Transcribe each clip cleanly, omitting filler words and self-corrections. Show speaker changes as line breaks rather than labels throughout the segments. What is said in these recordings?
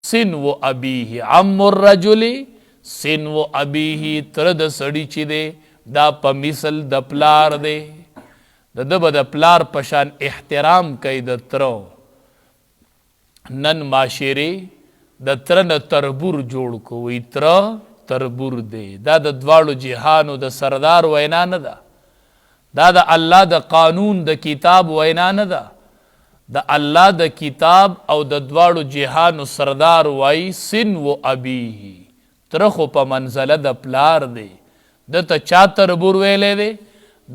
صنو ابیه، عم الرجل صنو ابیه، تره د سړي چې دی دا په مثل د پلار دی، د ده به د پلار په شان احترام کوي د تره. نن معاشرې د تره نه تربور جوړ کو، وایي تره تربور دی. دا د دواړو جهانو د سردار وینا نه ده، دا د الله د قانون د کتاب وینا نه ده. د الله د کتاب او د دواړو جهانو سردار وایي صنو ابیه، تره خو په منزله د پلار دی، ده ته چا تربور ویلی دی؟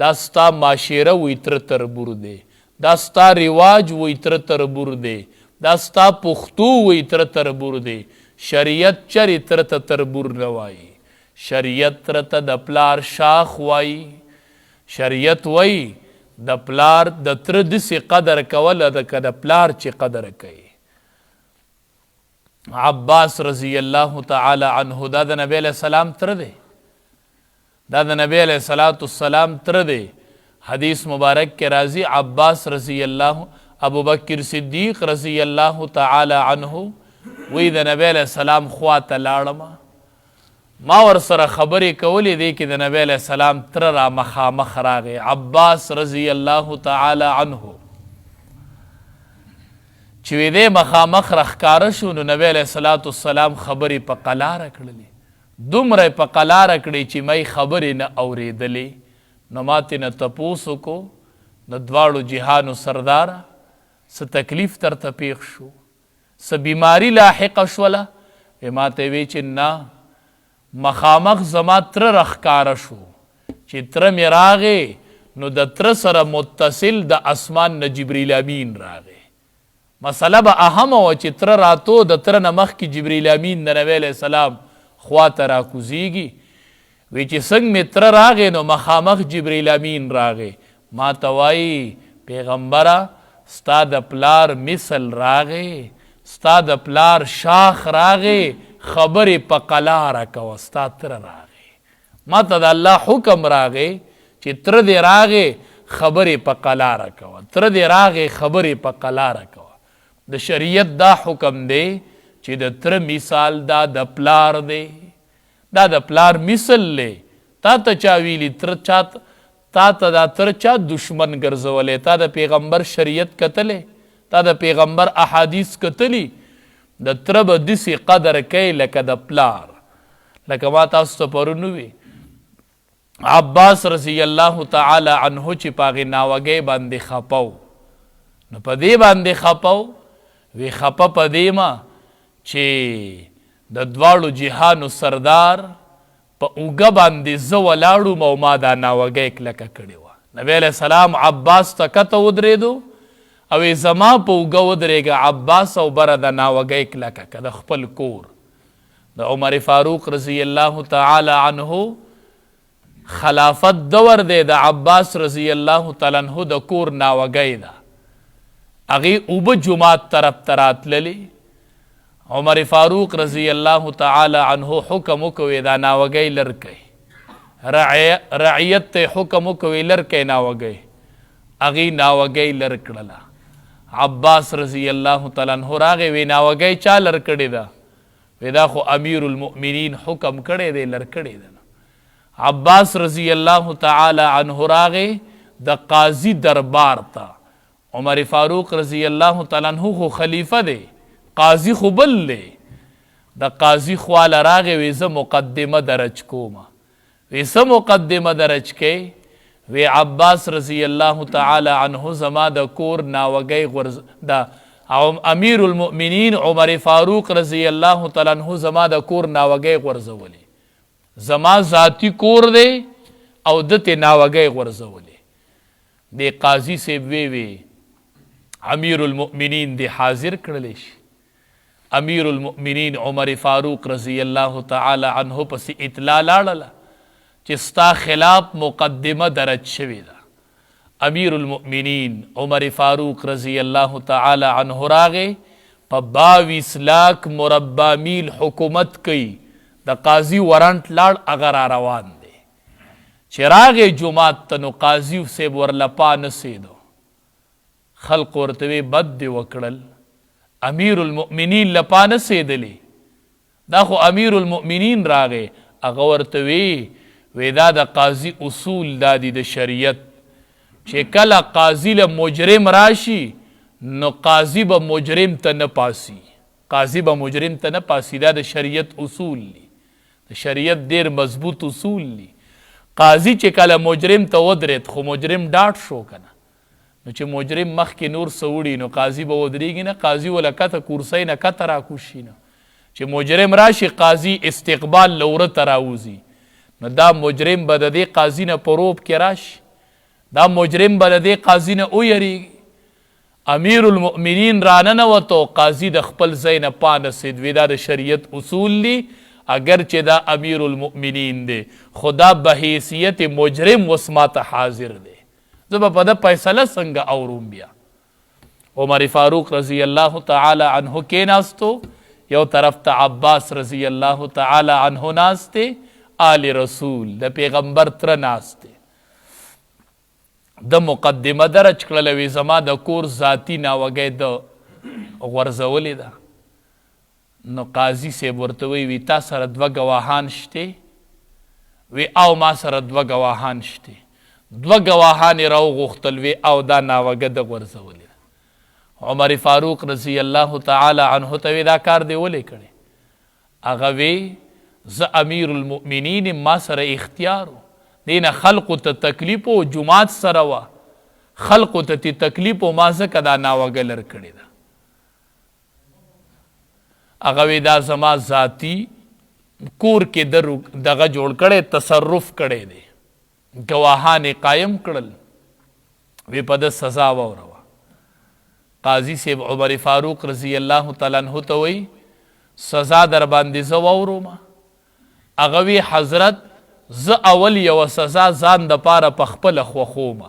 دا ستا معاشره وایي تره تربور دی، دا ستا رواج وایي تره تربور دی، دا ستا پښتو وایي تره تربور دی. شریعت چرې تره ته تربور نه وایي، شریعت تره ته د پلار شاخ وایي. شریعت وایي د پلار د تره دسې قدر کوه لکه د پلار چې قدر کوي. عباس رضی الله تعالی عنه دا د نبی علیه السلام تره دی، دا د نبی علیه الصلاة والسلام تره دی. حدیث مبارک کې راځي عباس رضی الله، ابو بکر صدیق رضی الله تعالی عنه وی د نبی علیه السلام خوا ته لاړم، ما ورسره خبرې کولې، دې کې د نبی علیه السلام تره را مخامخ راغی عباس رضی الله تعالی عنه. چې وی دی مخامخ راښکاره شو نو نبی علیه الصلاة والسلام خبرې په قلاره کړلې، دومره یې په قلاره کړې چې ما یې خبرې نه اورېدلې. نو ما ترې نه تپوس وکړو د دواړو جهانو سرداره څه تکلیف درته پېښ شو، څه بیماري لاحقه شوله؟ وی ما ته وی چې نه، مخامخ زما تره راښکاره شو، چې تره مې راغی نو د تره سره متصل د اسمان نه جبریل امین راغی. مسله به اهمه وه چې تره راتو، د تره نه مخکې جبریل امین د نبی علیه السلام خوا ته راکوزیږي. وی چې څنګه مې تره راغی نو مخامخ جبریل امین راغی، ما ته وایي پیغمبره ستا د پلار مثل راغی، ستا د پلار شاخ راغی، خبرې په قلاره کوه، ستا تره راغی. ما ته د الله حکم راغی چې تره دې راغی خبرې په قلاره کوه، تره دې راغی خبرې په قلاره کوه. د شریعت دا حکم دی چې د تره مثال دا د پلار دی، دا د پلار مثل دی. تا ته چا ویلي تره چا تا ته دا تره چا دشمن ګرځولی؟ تا د پیغمبر شریعت کتلی؟ تا د پیغمبر احادیث کتلی؟ د تره به داسې قدر کوې لکه د پلار. لکه ما تاسو ته پرون ووی عباس رضی الله تعالی عنه چې په هغې ناوګۍ باندې خپه و، نو په دې باندې خپه و، وی خپه په دې ما چې د دواړو جهانو سردار په اوږه باندې زه ولاړ وم او ما دا ناوګۍ کلکه کړې وه. نبی علیه السلام عباس ته کته ودرېدو او یې زما په اوږه ودرېږه عباس او بره د ناوګۍ کلکه که د خپل کور. د عمر فاروق رضی الله تعالی عنه خلافت دور دی، د عباس رضی الله تعالی عنه د کور ناوګۍ ده، هغې اوبه جومات طرف ته راتللې. عمر فاروق رضی الله تعالی عنه حکم وکوي دا ناوګۍ لر کړئ، رعیت ته حکم وکوي لر کړئ ناوګۍ، هغې ناوګۍ لر کړله. عباس رضی الله تعالی عنه راغی وی ناوګۍ چا لر کړې ده؟ وی دا خو امیر المؤمنین حکم کړی دی لر کړې ده. عباس رضی الله تعالی عنه راغی د قاضي دربار ته. عمر فاروق رضی الله تعالی عنه خو خلیفه دی، قاضي خو بل دی. د قاضي خواله راغی وی زه مقدمه درج کوم. وی څه مقدمه درج کوې؟ وی عباس رضی الله تعالی عنه زما د کور ناوګۍ غورځ د امیر المؤمنین عمر فاروق رضی الله تعالی عنه زما د کور ناوګۍ غورځولې، زما ذاتی کور دی او ده ته ناوګۍ غورځولې. دې قاضي صاحب وی وی امیر المؤمنین دې حاضر کړلی شي. امیر المؤمنین عمر فاروق رضی الله تعالی عنه پسې اطلاع لاړله چې ستا خلاف مقدمه درج شوې ده. امیر المؤمنین عمر فاروق رضی الله تعالی عنه راغی په 22 لاک مربع میل حکومت کوي، د قاضي ورنټ لاړ هغه را روان دی. چې راغی جومات ته نو قاضي صاحب ورله پا نه سېدو. خلق ورته وی بد دې وکړل، امیر المؤمنین له پا نه سېدلې، دا خو امیر المؤمنین راغی. هغه ورته وی، وی دا د قاضي اصول دا دي د شریعت، چې کله قاضي له مجرم راشي نو قاضي به مجرم ته نه پاسي، قاضي به مجرم ته نه پاسي. دا د شریعت اصول دي، د شریعت ډیر مضبوط اصول دي. قاضي چې کله مجرم ته ودرېد، خو مجرم ډاډ شو کنه، نو چې مجرم مخکې نور څه وړي نو قاضي به ودرېږي نه، قاضي وله کته کورسۍ نه کته راکوز شي نه. چې مجرم راشي قاضي استقبال له وره ته راوځي، نو دا مجرم به د دې قاضي نه په روب کې راشي، دا مجرم به د دې قاضي نه ویریږي. امیر المؤمنین راننوتو، قاضي د خپل ځای نه پانسېد، وی دا د شریعت اصول دي، اګر چې دا امیر المؤمنین دی خو دا بحیثیت مجرم اوس ماته حاضر دی، زه به په ده فیصله څنګه اوروم. بیا عمر فاروق رضی الله تعالی عنه کېناستو، یو طرف ته عباس رضی الله تعالی عنه ناست دی، آل رسول د پیغمبر تره ناست دی. د مقدمه درج کړله، وی زما د کور ذاتی ناوګۍ د غورځولې ده. نو قاضي صاحب ورته وی، وی تا سره دوه ګواهان شته؟ وی او ما سره دوه ګواهان شته. دوه ګواهان یې راوغوښتل، وی او دا ناوګه د غورځولې ده. عمر فاروق رضی الله تعالی عنه ته وی دا کار دی ولې کړی؟ هغه وی زه امیر المؤمنین یم، ما سره اختیار و، دې نه خلقو ته تکلیف و، جومات سره وه، خلقو ته تې تکلیف و، ما ځکه دا ناوګه لر کړې ده. هغه وی دا زما ذاتی کور کې دغه جوړ کړی، تصرف کړی دی. ګواهان یې قایم کړل، وی په ده سزا واوروه. قاضي صاحب عمر فاروق رضی الله تعالی عنه ته وایي سزا در باندې زه واوروم. هغه وی حضرت زه اول یوه سزا ځان د پاره په خپله خوښوم،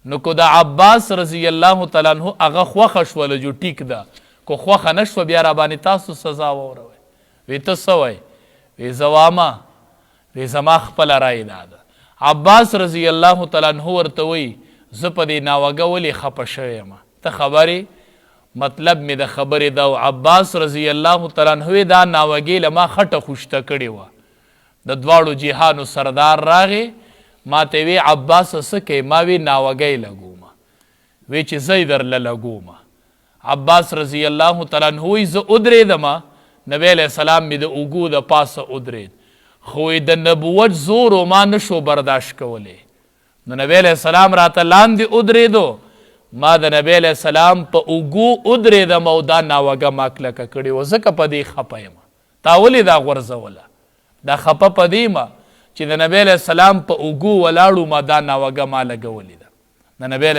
نو که د عباس رضی الله تعالی عنه هغه خوښه شوله جو ټیک ده، که خوښه نه شوه بیا راباندې تاسو سزا واوروئ. وی ته څه وایې؟ وی زه وامه، وی زما خپله رای دا ده. عباس رضی الله تعالی عنه ورته وایي زه په دې ناوګه ولې خپه شوی یم، ته خبر یې؟ مطلب مې د خبرې دا و، عباس رضی الله تعالی عنه یې دا ناوګې له ما خټه خوشته کړې وه. د دواړو جهانو سردار راغی، ما ته وی عباسه څه کوې؟ ما وی ناوګۍ لګوم. وی چې زه یې درله لګوم. عباس رضی الله تعالی عنه وی زه ودرېدم، نبی علیه السلام مې د اوږو د پاسه ودرېد، خو وی د نبوت زور ما نشو برداشت کولی، نو نبی علیه السلام راته لاندې ودرېدو، ما د نبی علیه السلام په اوږو ودرېدم او دا ناوګه ما کلکه کړې وه، ځکه په دې خپه یم. تا ولې دا غورځوله؟ دا خپه په دې یم چې د نبی علیه السلام په اوږو ولاړو ما دا ناوګه ما لګولې ده. د نبی علیه